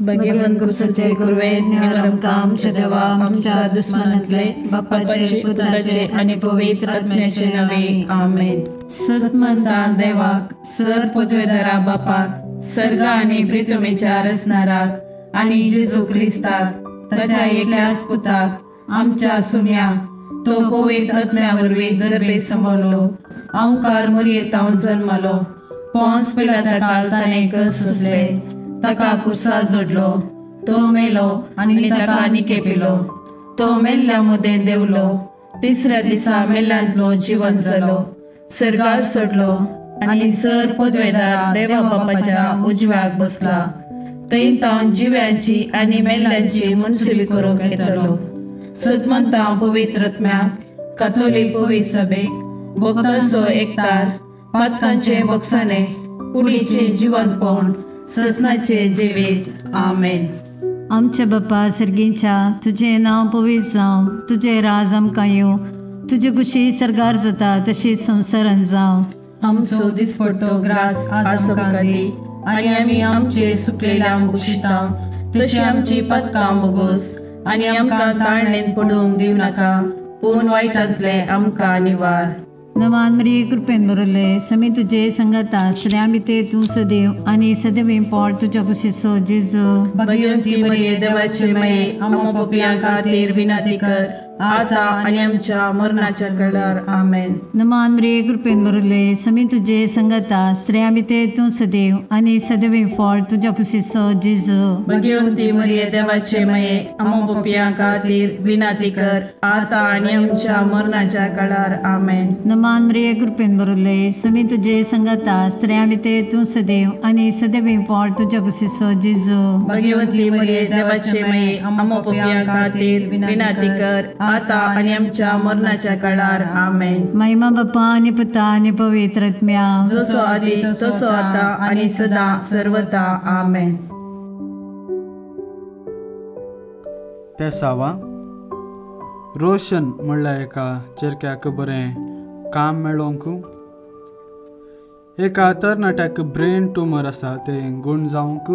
भगवंत कुसाचे कुरवे निवार आमकां आमच्या देवा आमच्या दुस्मानांतले बापाचे पुताचे आनी पवित्र आत्म्याचे नावे आमेन। सतमंता देवाक सर पदवेदारा बापाक सर्गा आनी प्रितुमेच्या रचणाराक आनी जेजू क्रिस्ताक ताच्या एकल्याच पुताक आमच्या सुम्या तो पवित्र आत्म्या वरवीं गर्भे सांबाळलो अंकार मुरयेतावन जल्मलो पोंस पिलाता ताणें कस सोंसले ताका कुर्सा जोडलो तो मेलो आनी ताका निकेपिलो तो मेल्ल्या मदें देंवलो तिसऱ्या दिसा मेल्ल्यांतलो जिवन जालो सर्गार सोडलो आनी सर पदवेदार देवा बापाच्या उजव्याक बसला थंय तावन जिव्यांची आनी मेल्ल्यांची मुनसुबी करूंक येतलो। सतमंता पवित्र आत्म्याक काथोलीक पवित्र सभेक भक्तांचो एकतार पातकांचे बक्षाने कुडीचे जिवंतपण ससनाचे जिवीत आमेन। आमच्या बापा सर्गीच्या तुजें नांव पवित्र जावं, तुजें राज आमकां येवं, तुजे कुशी सर्गार जाता तशी संवसारान जावं। आमचो दिसपडतो ग्रास आज आमकां दी आनी आमी आमचे सुकलेल्या बक्षिता तशी आमची पातकां बोगोस आनी आमकां ताळणेन पडूंक दिवं नाका पूण वायटांतले आमकां निवार। नवान मरिये कृपेन भरले समी तुझे संगता स्त्रियां भितर तूं सदैव आनी सदैव पोट तुज्या कुशीचो जेजू। भगवंती मरिये देवाचे माये आमकां पापयां खातीर विनंती कर आता आनी आमच्या मरणाच्या वेळार आमेन। नमान मरिये कृपेन भरले समी तुझे संगता स्त्रियां भितर तूं सदैव आनी सदैव पोट तुज्या कुशीचो जेजू। भगवंती मरिये देवाचे माये आमकां पापयां खातीर विनंती कर आता आनी आमच्या मरणाच्या वेळार आमेन। नमान मरिये कृपेन भरले समी तुझे संगता स्त्रियां भितर तूं सदैव आनी सदैव पोट तुज्या कुशीचो जेजू। भगवंती मरिये देवाचे माये आमकां पापयां खातीर विनंती कर आता आनी आमच्या मरणाच्या काळार आमेन। महिमा बापा आनी पुता आनी पवित्र आत्म्या जसो आदी तसो आता आनी सदा सर्वता आमेन। तेसावा रोशन म्हणल्यार एका चेरक्याक बरें काम मेळोंक, एका तरणाट्याक ब्रेन ट्युमर आसा तें गूण जावंक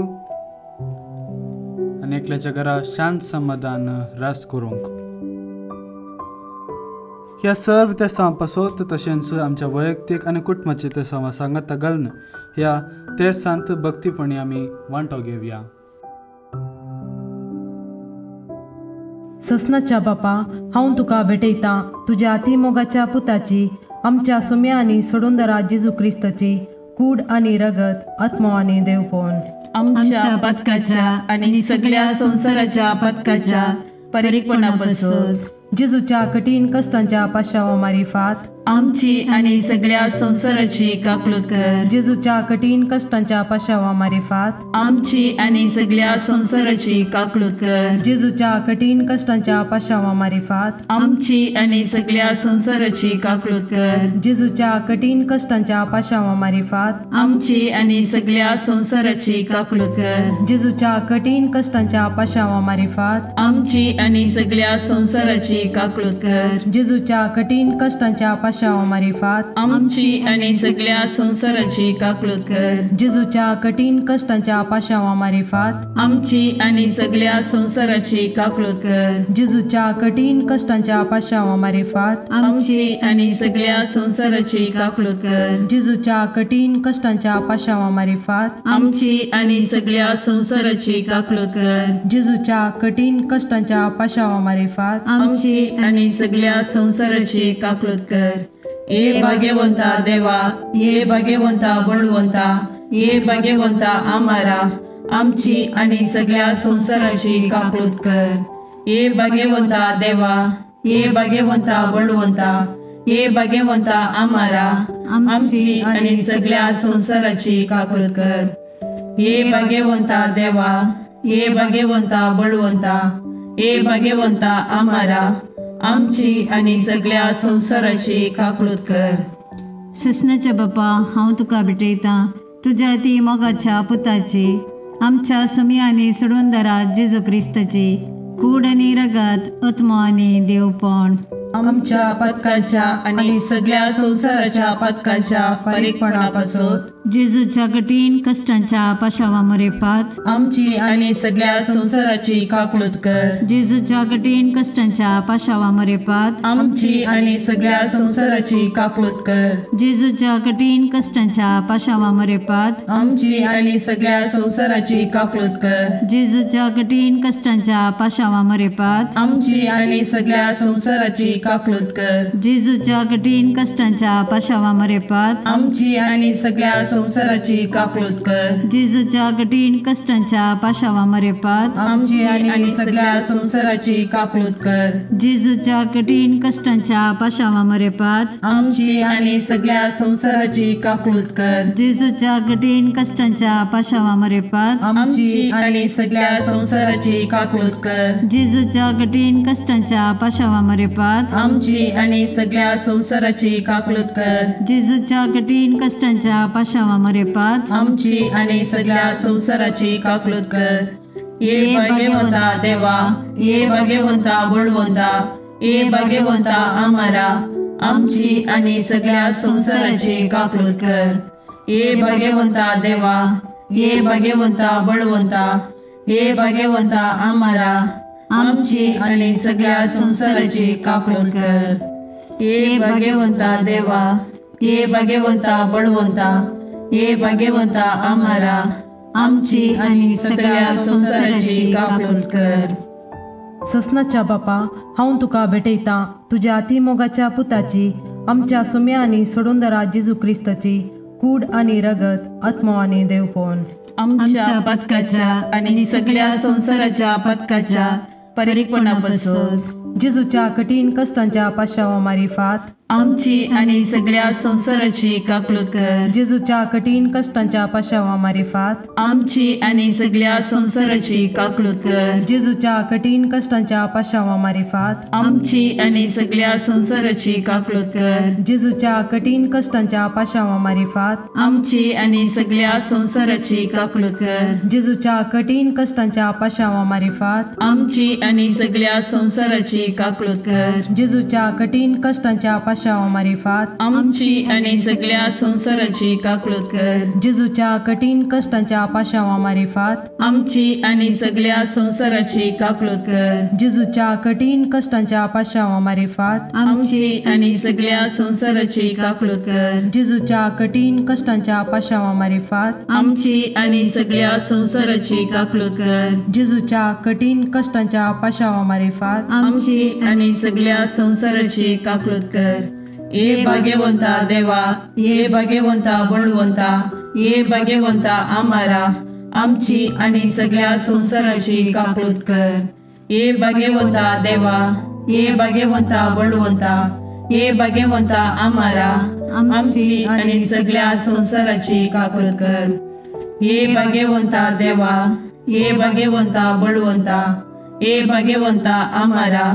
आनी एकल्याच्या घरा शांत समाधान रास करूंक। ह्या सर्व तेसां पासत तशेंच आमच्या वैयक्तीक आनी कुटुंबाचे तेसांवा सांगाता घालून ह्या तेसांत भक्तीपणी आमी वांटो घेवया। ससनाच्या बापा हांव तुका भेटयतां तुज्या अतिमोगाच्या पुताची आमच्या सुम्या आनी सोडूनदारा जेजू क्रिस्ताची कूड आनी रगत आत्मो आनी देवपण आमच्या पातकाच्या आनी सगळ्या संवसाराच्या पातकाच्या परीकपणा पासून जेजूच्या कठीण कष्टांच्या पाशावा मारिफात आमची आनी सगळ्या संवसाराची काकलूत कर। जेजूच्या कठीण कष्टांच्या पाशावा मारिफात आमची आनी सगळ्या संवसाराची काकलूत कर। जेजूच्या कठीण कष्टांच्या पाशावा मारिफात आमची आनी सगळ्या संवसाराची काकलूत कर। जेजूच्या कठीण कष्टांच्या पाशावा मारिफात आमची आनी सगळ्या संवसाराची काकलूत कर। जेजूच्या कठीण कष्टांच्या पाशावा मारिफात आमची आनी सगळ्या संवसाराची काकलूत कर। जेजूच्या कठीण कष्टांच्या पाशावा मारिफात आमची आनी सगळ्या संवसाराची काकलूत कर। जेजूच्या कठीण कष्टांच्या पाशावा मारिफात आमची आनी सगळ्या संवसाराची काकलूत कर। जेजूच्या कठीण कष्टांच्या पाशावा मारिफात आमची आनी सगळ्या संवसाराची काकलूत कर। जेजूच्या कठीण कष्टांच्या पाशावा मारिफात आमची आनी सगळ्या संवसाराची काकलूत कर। जेजूच्या कठीण कष्टांच्या पाशावा मारिफात आमची आनी सगळ्या संवसाराची काकलूत कर। ये भाग्यवंता देवा, ये भाग्यवंता बळवंता, ये भाग्यवंता आमारा आमची आनी सगळ्या संवसाराची काकलूत कर। ये भाग्यवंता देवा, ये भाग्यवंता बळवंता, ये भाग्यवंता आमारा आमची आनी सगळ्या संवसाराची काकलूत कर। ये भाग्यवंता देवा, ये भाग्यवंता बळवंता, ये भाग्यवंता आमारा आमची आनी सगळ्या संवसाराची काकलूत कर। ससनाच्या बापा हांव तुका भेटयतां तुज्या ती मोगाच्या पुताची आमच्या सुमी आनी सोडूनदारा जेजू क्रिस्ताची कूड आनी रगत आत्मो आनी देवपण आमच्या पातकांच्या आनी सगळ्या संवसाराच्या पातकांच्या फारीकपणा पासून जेजूच्या कठीण कश्टांच्या पाशावा मरेपात आमची आनी सगळ्या संवसाराची काकळूत कर। जेजूच्या कठीण कश्टांच्या पाशावा मरेपात आमची आनी सगळ्या संवसाराची काकळूत कर। जेजूच्या कठीण कश्टांच्या पाशावा मरेपात आमची आनी सगळ्या संवसाराची काकळूत कर। जेजूच्या कठीण कश्टांच्या पाशावा मरेपात आमची आनी सगळ्या संवसाराची काकळूत कर। जेजूच्या कठीण कश्टांच्या पाशावा मरेपात आमची आनी सगळ्या संवसाराची काकळूत कर। जेजूच्या कठीण कश्टांच्या पाशावा मरेपात आमची आनी सगळ्या संवसाराची काकळूत कर। जेजूच्या कठीण कश्टांच्या पाशावा मरेपात आमची आनी सगळ्या संवसाराची काकळूत कर। जेजूच्या कठीण कश्टांच्या पाशावा मरेपात आमची आनी सगळ्या संवसाराची काकळूत कर। जेजूच्या कठीण कश्टांच्या पाशावा मरेपात आमची आनी सगळ्या संवसाराची काकळूत कर। जेजूच्या कठीण कश्टांच्या पाशावा मरेपात आमची आनी सगळ्या संवसाराची काकळूत कर। ये भाग्यवंता देवा, ये भाग्यवंता बळवंता, ये भाग्यवंता आमारा, आमची आनी सगळ्या संवसाराची काकळूत कर। ये भाग्यवंता देवा, ये भाग्यवंता बळवंता, ये भाग्यवंता आमारा, आमची आनी सगळ्या संवसाराची काकळूत कर। ये भाग्यवंता देवा, ये भाग्यवंता बळवंता, ये भाग्यवंता आमारा, आमची आनी सगळ्या संवसाराची काकळूत कर। ससनाच्या बापा, हांव तुका भेटयतां तुज्या अतिमोगाच्या पुताची, आमच्या सुम्या आनी सोडूनदारा जेजू क्रिस्ताची कूड आनी रगत, आत्मो आनी देवपण आमच्या पथकाच्या आनी सगळ्या संवसाराच्या पथकाच्या परिपणापासून जेजूच्या कठीण कश्टांच्या पाशावा मारिफात आमची आनी सगळ्या संवसाराची काकळूत कर। जेजूच्या कठीण कश्टांच्या पाशावा मारिफात आमची आनी सगळ्या संवसाराची काकळूत कर। जेजूच्या कठीण कश्टांच्या पाशावा मारिफात आमची आनी सगळ्या संवसाराची काकळूत कर। जेजूच्या कठीण कश्टांच्या पाशावा मारिफात आमची आनी सगळ्या संवसाराची काकळूत कर। जेजूच्या कठीण कश्टांच्या पाशावा मारिफात आमची आनी सगळ्या संवसाराची काकळूत कर। जेजूच्या कठीण कश्टांच्या पाशावा मारिफात आमची आनी सगळ्या संवसाराची काकळूत कर। जेजूच्या कठीण कश्टांच्या पाशावा मारिफात आमची आनी सगळ्या संवसाराची काकळूत कर। जेजूच्या कठीण कश्टांच्या पाशावा मारिफात आमची आनी सगळ्या संवसाराची काकळूत कर। जेजूच्या कठीण कश्टांच्या पाशावा मारिफात आमची आनी सगळ्या संवसाराची काकळूत कर। जेजूच्या कठीण कश्टांच्या पाशावा मारिफात आमची आनी सगळ्या संवसाराची काकळूत कर। ये भाग्यवंता देवा, ये भाग्यवंता बळवंता, ये भाग्यवंता आमारा, आमची आनी सगळ्या संवसाराची काकळूत कर। ये भाग्यवंता देवा, ये भाग्यवंता बळवंता, ये भाग्यवंता आमारा, आमची आनी सगळ्या संवसाराची काकळूत कर। ये भाग्यवंता देवा, ये भाग्यवंता बळवंता, ये भाग्यवंता आमारा,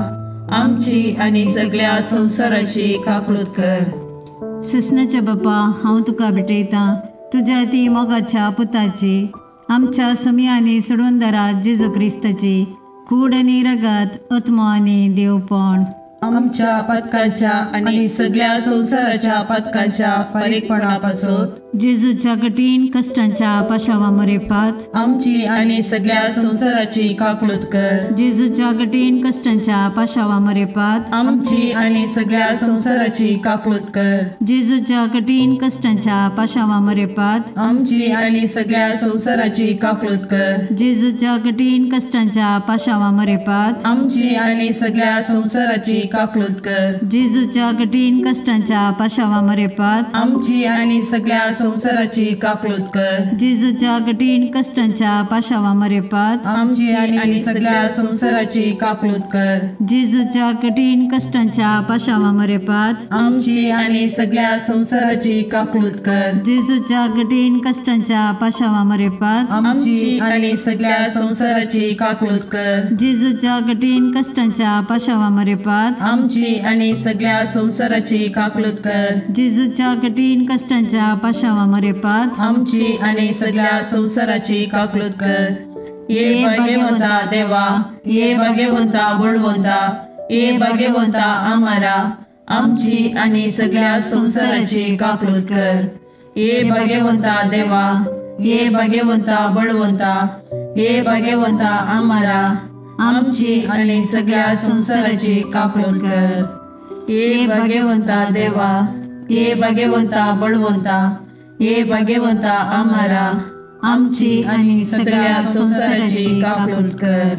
आमची आनी सगळ्या संवसाराची काकळूत कर। ससनाच्या बापा, हांव तुका भेटयतां तुज्या ती मोगाच्या पुताची, आमच्या सुम्या आनी सोडूनदारा जेजू क्रिस्ताची कूड आनी रगत, आत्मो आनी देवपण आमच्या पथकाच्या आनी सगळ्या संवसाराच्या पथकाच्या फारीकपणापासून जेजूच्या कठीण कश्टांच्या पाशावा मरेपात आमची आनी सगळ्या संवसाराची काकळूत कर। जेजूच्या कठीण कश्टांच्या पाशावा मरेपात आमची आनी सगळ्या संवसाराची काकळूत कर। जेजूच्या कठीण कश्टांच्या पाशावा मरेपात आमची आनी सगळ्या संवसाराची काकळूत कर। जेजूच्या कठीण कश्टांच्या पाशावा मरेपात आमची आनी सगळ्या संवसाराची काकळूत कर। जेजूच्या कठीण कश्टांच्या पाशावा मरेपात आमची आनी सगळ्या संवसाराची काकळूत कर। जेजूच्या कठीण कश्टांच्या पाशावा मरेपात आमची आनी सगळ्या संवसाराची काकळूत कर। जेजूच्या कठीण कश्टांच्या पाशावा मरेपात आमची आनी सगळ्या संवसाराची काकळूत कर। जेजूच्या कठीण कश्टांच्या पाशावा मरेपात आमची आनी सगळ्या संवसाराची काकळूत कर। जेजूच्या कठीण कश्टांच्या पाशावा मरेपात आमची आनी सगळ्या संवसाराची काकळूत कर। जेजूच्या कठीण कश्टांच्या पाशावा मरेपात आमची आनी सगळ्या संवसाराची काकळूत कर। ये भाग्यवंता देवा, ये भाग्यवंता बळवंता, ये भाग्यवंता आमारा, आमची आनी सगळ्या संवसाराची काकळूत कर। ये भाग्यवंता देवा, ये भाग्यवंता बळवंता, ये भाग्यवंता आमारा, आमची आनी सगळ्या संवसाराची काकूट कर। ये भाग्यवंता देवा, ये भाग्यवंता बळवंता, ये भाग्यवंता आमारा, आमची आनी सगळ्या संवसाराची काकूट कर।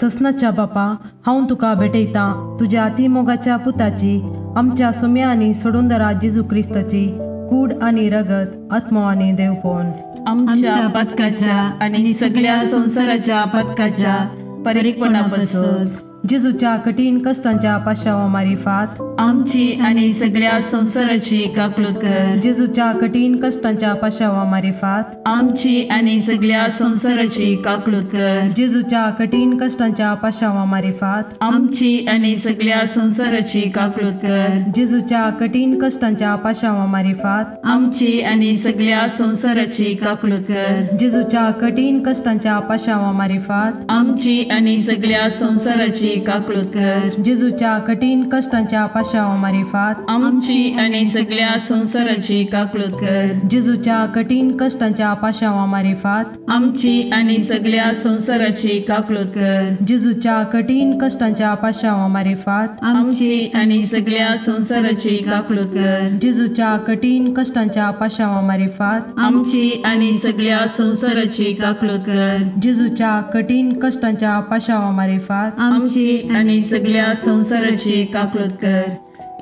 ससनाच्या बापा, हांव तुका भेटयतां तुज्या अति मोगाच्या पुताची, आमच्या सोम्या आनी सोडूंदरा जेजू क्रिस्ताची कूड आनी रगत, आत्मो आनी देवपण आमच्या पथकाच्या आनी सगळ्या संवसाराच्या पथकाच्या परिपणापासून जेजूच्या कठीण कष्टांच्या पाशावा मारिफात आमची आनी सगळ्या संवसाराची काकूट कर। जेजूच्या कठीण कष्टांच्या पाशावा मारिफात आमची आनी सगळ्या संवसाराची काकूट कर। जेजूच्या कठीण कष्टांच्या पाशावा मारिफात आमची आनी सगळ्या संवसाराची काकूट कर। जेजूच्या कठीण कष्टांच्या पाशावा मारिफात आमची आनी सगळ्या संवसाराची काकूट कर। जेजूच्या कठीण कष्टांच्या पाशावा मारिफात आमची आनी सगळ्या संवसाराची काकूट कर। जेजूच्या कठीण कष्टांच्या पाशावा मारिफात आमची आनी सगळ्या संवसाराची काकूट कर। जेजूच्या कठीण कष्टांच्या पाशावा मारिफात आमची आनी सगळ्या संवसाराची काकूट कर। जेजूच्या कठीण कष्टांच्या पाशावा मारिफात आमची आनी सगळ्या संवसाराची काकूट कर। जेजूच्या कठीण कष्टांच्या पाशावा मारिफात आमची आनी सगळ्या संवसाराची काकूट कर। जेजूच्या कठीण कष्टांच्या पाशावा मारिफात आमची आनी सगळ्या संवसाराची काकूट कर।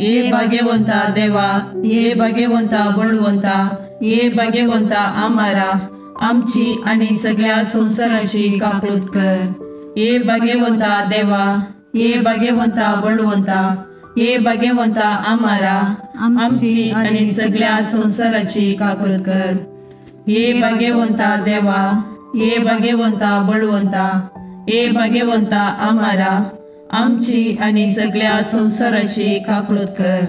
ये भाग्यवंता देवा, ये भाग्यवंता बळवंता, ये भाग्यवंता आमारा, आमची आनी सगळ्या संवसाराची काकूट कर। ये भाग्यवंता देवा, ये भाग्यवंता बळवंता, ये भाग्यवंता आमारा, आमची आनी सगळ्या संवसाराची काकूट कर। ये भाग्यवंता देवा, ये भाग्यवंता बळवंता, ये भाग्यवंता आमारा, आमची आनी सगळ्या संवसाराची काकूट कर।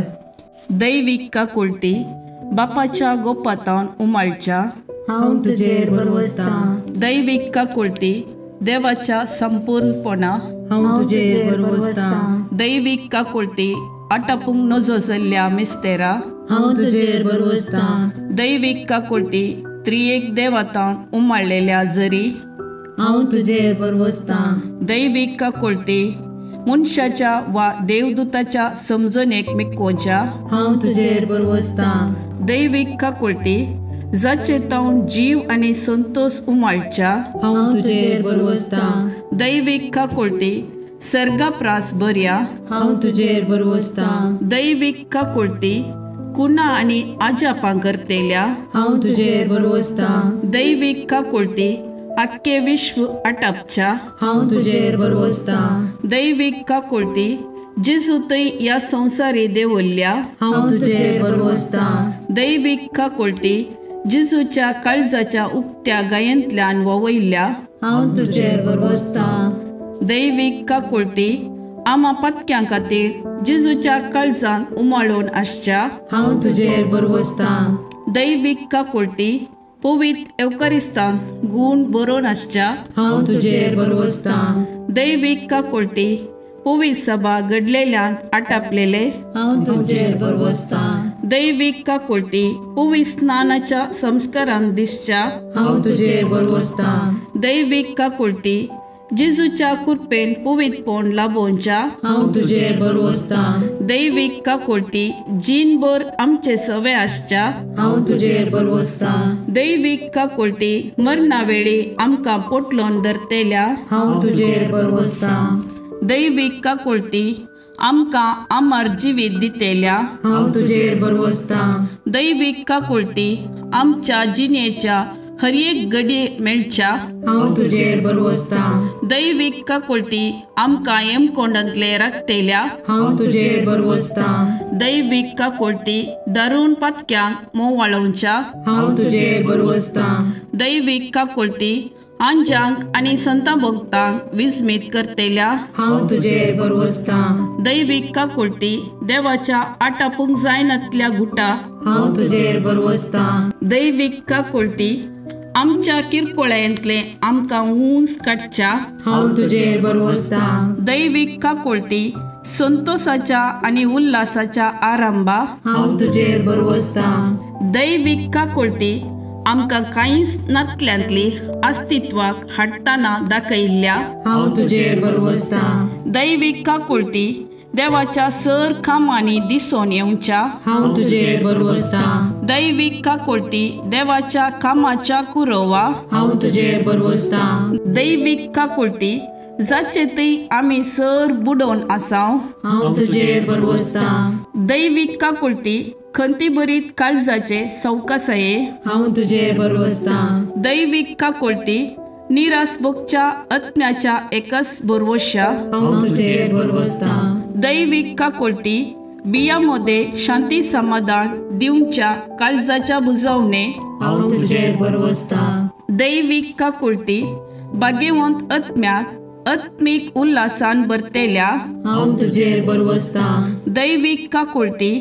दैवीक काकुळटी बापाच्या गोपातान उमाळच्या हांव तुजेर भरवसतां। दैवीक काकुळटी देवाच्या संपूर्णपणा हांव तुजेर भरवसतां। दैवीक काकुळटी आटापूंक नजो जाल्ल्या मिस्तेरा हांव तुजेर भरवसतां। दैवीक काकुळटी त्रियेक देवातान उमाळलेल्या जरी हांव तुजेर भरवसतां। दैवीक काकुळटी मनशाच्या वा देवदूताच्या समजणेक मिकोवच्या हांव तुजेर भरवसतां। दैवीक काकुळटी जाचे तावन जीव आनी संतोष उमाळच्या हांव तुजेर भरवसतां। दैवीक काकुळटी सर्गाप्रास बऱ्या हांव तुजेर भरवसतां। दैवीक काकुळटी कुणा आनी आजापां करतेल्या हांव तुजेर भरवसतां। दैवीक काकुळटी आख्खे विश्व आटापच्या हांव तुजेर भरवसतां। दैवीक काकुळटी जेजू थंय ह्या संवसारी देवल्ल्या हांव तुजेर भरवसतां। दैवीक काकुळटी जेजूच्या काळजाच्या उक्त्या गायेंतल्यान ववयल्ल्या हांव तुजेर भरवसतां। दैवीक काकुळटी आमा पत्क्यां खातीर जेजूच्या काळजान उमाळून आसच्या हांव तुजेर भरवसतां। दैवीक काकुळटी पवित्र एवकारिस्तान गूण बरोवन आसच्या हांव तुजेर भरवसतां। दैवीक काकुळटी पवित्र सभा घडलेल्यान आटापलेले हांव तुजेर भरवसतां। दैवीक काकुळटी पवित्र स्नानाच्या संस्कारान दिसच्या हांव तुजेर भरवसतां। दैवीक काकुळटी जेजूच्या कृपेन पवित्रपण लाभोवच्या हांव तुजेर भरवसतां। दैवीक काकुळटी जीणभर आमचे सवे आसच्या हांव तुजेर भरवसतां। दैवीक काकुळटी मरणा वेळी आमकां पोटलोन धरतेल्या हांव तुजेर भरवसतां। दैवीक काकुळटी आमकां अमर जिवीत दितेल्या हांव तुजेर भरवसतां। दैवीक काकुळटी आमच्या जिणेच्या हर एक घडये मेळच्या हांव तुजेर भरवसतां। दैवीक काकुळटी आमकां येमकोंडांतले राखतेल्या हांव तुजेर भरवसतां। दैवीक काकुळटी दारून पातक्यांक मोवाळोवच्या हांव तुजेर भरवसतां। दैवीक काकुळटी आंजांक आनी संता भक्तांक विस्मीत करतेल्या हांव तुजेर भरवसतां। दैवीक काकुळटी देवाच्या आटापूंक जायनातल्या गुटा हांव तुजेर भरवसतां। दैवीक काकुळटी आमच्या किरकोळ्यांतले आमकां उंच काडच्या हांव तुजेर भरवसतां। दैवीक काकुळटी संतोषाच्या आनी उल्हासाच्या आरंभा, हांव तुजेर भरवसतां। दैवीक काकुळती आमकां कांयच नातल्यांतली अस्तित्वाक हाडटना दाखयल्ल्या, हांव तुजेर भरवसतां। दैवीक काकुळती देवाच्या सर कामांनी दिसून येवच्या, हांव तुजेर भरवसतां। दैवीक काकुळती देवाच्या कामाच्या कुरोवा, हांव तुजेर भरवसतां। दैवीक काकुळती जाचे थंय आमी सर बुडोवन आसाव, हांव तुजेर भरवसतां। दैवीक काकुळती खंतीभरीत काळजाचे सवकासाये, हांव तुजेर भरवसतां। दैवीक काकुळती निराश भोगच्या आत्म्याच्या एकच भरवश्या, हांव तुजेर भरवसतां। दैवीक काकुळती बिया मध्ये शांती समाधान दिवच्या काळजाच्या बुजवणे, हांव तुजेर भरवसतां। दैवीक काकुळती भाग्यवंत आत्म्याक आत्मीक उल्हासान भरतेल्या, हांव तुजेर भरवसतां। दैवीक काकुळती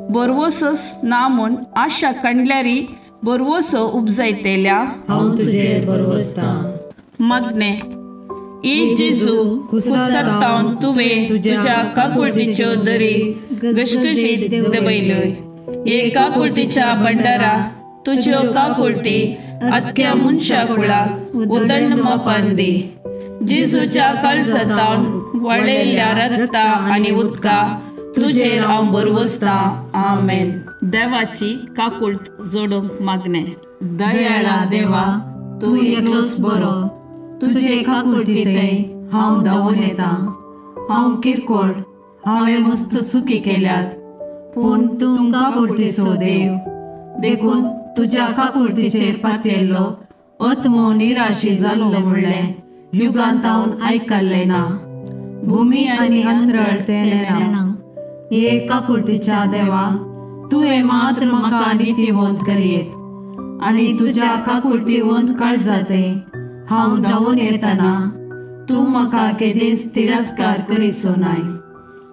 भरवसोच ना म्हूण आशा काडल्यारी भरवसो उपजायतेल्या, हांव तुजेर भरवसतां। मागणें. ए जेजू, कुसरतावन तुवें तुज्या काकुळतीच्यो दरी घसघशीत देंवयल्यो। हे काकुळतीच्या भंडारा तुज्यो काकुळती आख्या मनशा कुळाक उदंड मापान दी। जेजूच्या काळजांतावन वळयल्ल्या रक्ता आनी उदका तुजेर हांव भरवसतां। आमेन. देवाची काकुळट जोडूंक मागणें. दयाळा देवा, तूं एकलोच बरो, तुजे काकुळतींतय हांव धांवून येता। हांव किरकोळ, हांवें मस्त चुकी केल्यात, पूण तूं काकुळतीचो देव, देखून तुज्या काकुळतीचेर पातयेल्लो आत्मो निराशी जाल्लो म्हणलें युगांतावन आयकल्लें ना। भुमी आनी अंतरळ तें नेणा। हे काकुळतीच्या देवा, तुवें मात्र म्हाका नितीवंत करयेत आनी तुज्या काकुळतीवंत काळजांतय हांव धांवून येतना तूं म्हाका केदींच तिरस्कार करिसो नाय।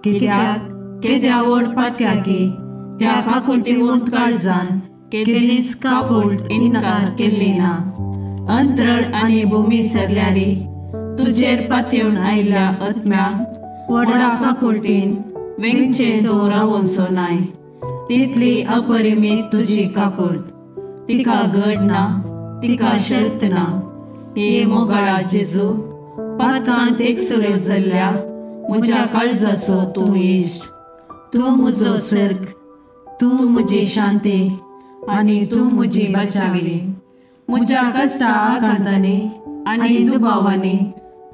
कित्याक केद्या व्हड पातक्याकी त्या काकुळतीवंत काळजान केदींच काकुळट इन्कार केल्ली ना। अंतरळ आनी भुमी सरल्यारी तुजेर पातयेवन आयिल्ल्या आत्म्याक व्हडा काकुळटीन वेंगचें तूं रावोनसो नाय। तितली अपरिमीत तुजी काकुळट, तिका गड ना, तिका शर्त ना। हे मोगाळा जेजू, पातकांत एकसुरो जाल्ल्या म्हज्या काळजाचो तूं इश्ट, तूं म्हजो सर्ग, तूं म्हजी शांती आनी तूं म्हजी बचावी। म्हज्या कश्टा आकांतांनी आनी दुबावांनी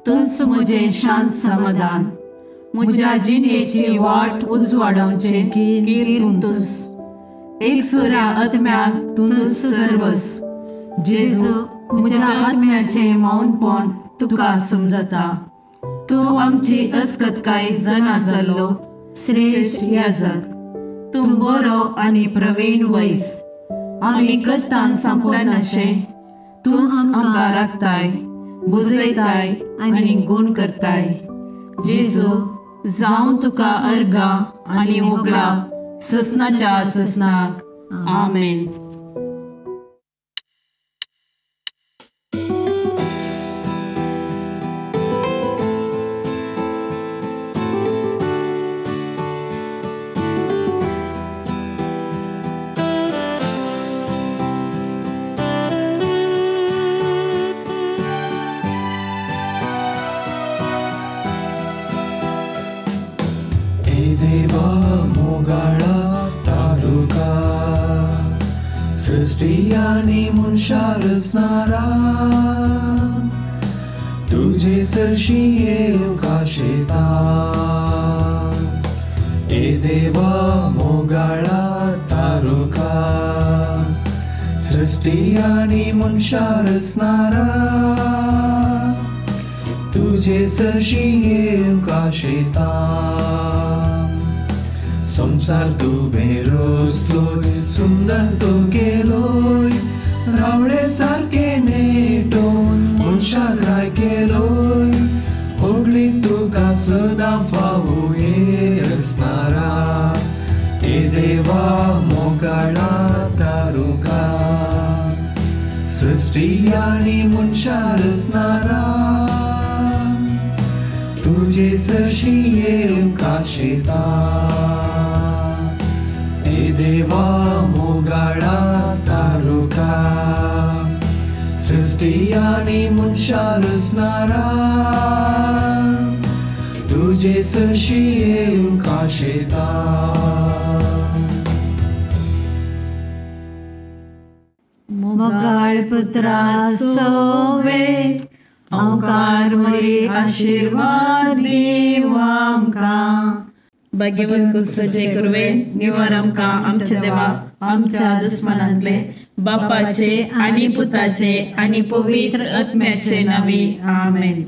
तूंच म्हजें शांत समाधान। म्हज्या जिणेची वाट उजवाडावचें कीर तूंच, एकसुऱ्या आत्म्याक तूंच सर्वस। जेजू, म्हज्या आत्म्याचें मौनपण तुका समजता। तूं आमची अस्कतकाय जाणा जाल्लो श्रेश्ठ याजक, तूं बरो आनी प्रवीण वैस। आमी कश्टान सांपडनाशें तूंच आमकां राखताय, बुजयताय आनी गूण करताय। जेजू, जावं तुका अर्गां आनी होगळाप ससनाच्या ससनाक। आमेन. सृष्टी मनशा रचणारा तुझे सरशी येवंक आशेता। ए देवा मोगाळा तारुका, सृष्टी आनी मनशा रचणारा तुझे सरशी येवंक आशेता। संसार तुवें रचलोय, सुंदर तूं केलोय, रावळे सारके नेटोवन मनशाक राय केलोय। होगली तुका सदां फावो हे रचणारा, हे देवा मोगाळा तारुका, सृष्टी आनी मनशा रचणारा तुझे तुजे सरशी येवंक आशेता ए देवा मोगाळा तारुका सृष्टी आनी मनशां रचणारा तुजे सरशी येवंक आशेता. मोगाळ पुत्रा सोवे ओंकार मोरी आशिर्वाद दीव आमकां. भाग्यवंत कुसचे कुरवे निवार आमकां आमच्या देवा आमच्या दुस्मनांतले बापाचे आनी पुताचे आनी पवित्र आत्म्याचे नांवी आमेन.